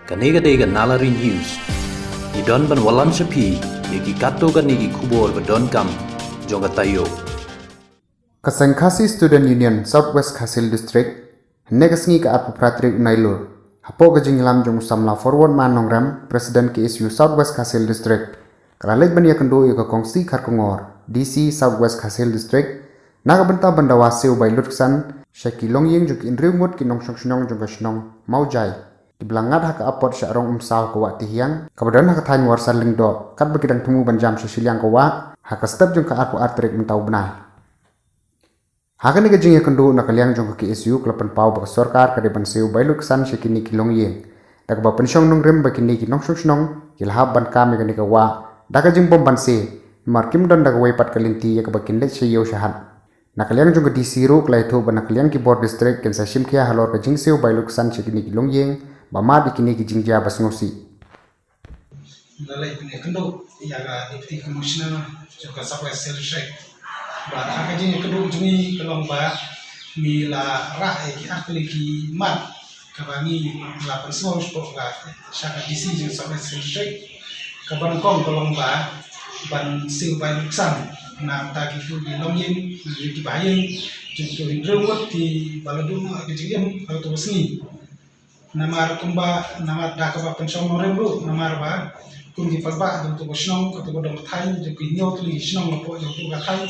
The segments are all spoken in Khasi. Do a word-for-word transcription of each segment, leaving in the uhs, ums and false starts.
Kane ka dei ka Nalari News. Ngi don ban wallam sha phi ïa ki katto katne ki khubor ba donkam jong ka taïew. Ka seng Khasi Student Union South West Khasi Hills District, hynne ka sngi ka arphew phra tarik u Nailur, hapoh ka jingïalam jong u samla Forward Man Nongrem, President K S U South West Khasi Hills District, ka la leit ban ïakynduh ïa ka Kong C. Kharkongor, D C South West Khasi Hills District, na ka bynta ban dawa siew bai lutksan sha ki longïing jong ki hynriew ngut ki nongshong shnong jong ka shnong Mawjai, kiba la ngat ha ka apot Shahrong Umsaw ka Wah Tihiang, kaba don ha ka thaiñ Warsan Lyngdoh, katba ki dang thmu ban jam sha shiliang ka wah ha ka step jong ka arphew ar tarik mynta u bnai. Ha kane ka jingïakynduh, na ka liang jong ka K S U ka la pynpaw ba ka sorkar ka dei ban siew bai lutksan sha kine ki longïing, da kaba pynshong nongrim ba kine ki nongshong shnong ki la hap ban kam ïa kane ka wah da ka jingbym banse, namar kim don da kawei pat ka lynti ïa kaba kin leit sha ïew sha hat. Na ka liang jong ka D C ruh ka la ïathuh ba na ka liang ki bor district kin sa shim khia halor ka jingsiew bai lutksan sha kine ki longïing, ba mad ïa kine ki jingjia ba sngewsih. Nga la leit ban ïakynduh ïa ka Deputy Commissioner jong ka South West Khasi Hills District. Bad ha ka jingïakynduh jong ngi ka long ba ngi la rah ïa ki artylli ki mat kaba ngi la pynsngew sha ka, sha ka D C jong ka South West Khasi Hills District. Kaba nyngkong ka long ba ban siew bai lutksan na ka bynta kito ki longïing, na kito ki bahaïing, jong kito ki hynriew ngut kiba la duh noh ka jingim ha kato ka sngi. Namar kumba, namar da kaba pynshong nongrim ruh, namar ba kum ki paidbah jong kato ka shnong, kato ka dong ka thaiñ, jong ki hynñiew tylli ki shnong hapoh jong kato ka thaiñ,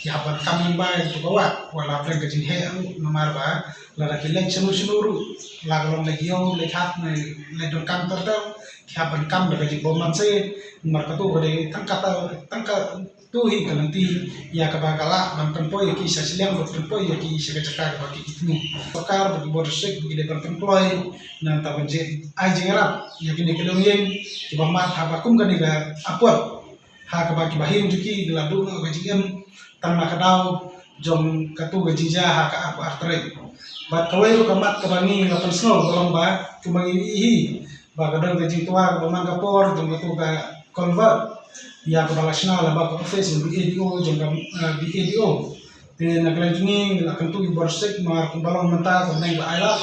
ki hap ban kam lyngba ïa kato ka wah, wat la pdeng ka jingheh ruh, namar ba lada ki leit shano shano ruh, la ka long leit ïew, leit hat ne leit donkam ter ter, ki hap ban kam da ka jingbym banse, namar kato ka dei tang kata, tang ka tu hi ka lynti ïa kaba ka lah ban pynpoi ïa ki sha shiliang, ban pynpoi ïa ki sha ka jaka kaba ki, ki thmu. Sorkar bad ki bor district ki dei ban pynkloi, nangta ban jia ai jingïarap ïa kine ki longïing kiba mad haba kum kane ka apot, ha kaba ki bahaïing jong ki ki la duh noh ka jingim tang na ka daw jong kato ka jingjia ha ka arphew ar tarik. Bad kawei ruh ka mat kaba ngi la pynsngew ka long ba kumba ngi ïohi ba ka don ka jingtwa kaba man ka por jong kato ka culvert ïa kaba la shna lyngba ka office jong B A D O, jong ka, eh, B A D O. Te na ka liang jong ngi ngi la kyntu ïa ki bor district, namar kumba long mynta ka bneng ba ai lad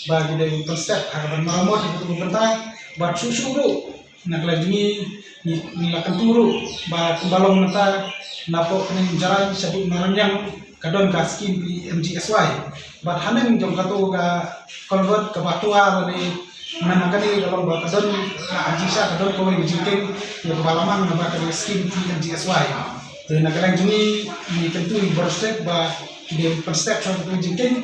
ba ki dei ban pynstep ha kaban maramot ïa kato ka bynta. Bad shuh shuh ruh na ka liang jong ngi, ngi, ngi la kyntu ruh ba kumba long mynta napoh Kynrad Jarain shaduh Nongriang ka don ka skim P M G S Y. Bad haneng jong kato ka culvert kaba twa lane mynta kane ka long ba ka don, ah, jingshisha ka don kawei ka jingkieng ïa kaba la mang naba ka skim P M G S Y. Te na ka liang jong ngi ngi kyntu ïa ki bor district ba ki dei ban pynstep sha kato ka jingkieng.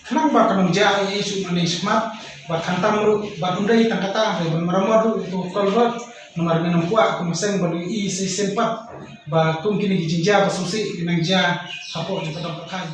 Khnang ba kan ym jia ei ei shuh nangne shakhmat, bad khamtam ruh, bad ym dei tang kata, hynrei ban maramot ruh ïa kato ka culvert, namar ngin ym kwah kum ka seng ban ïohi shisien pat ba kum kine ki jingjia ba sngewsih ki nang jia hapoh jong ka dong ka thaiñ.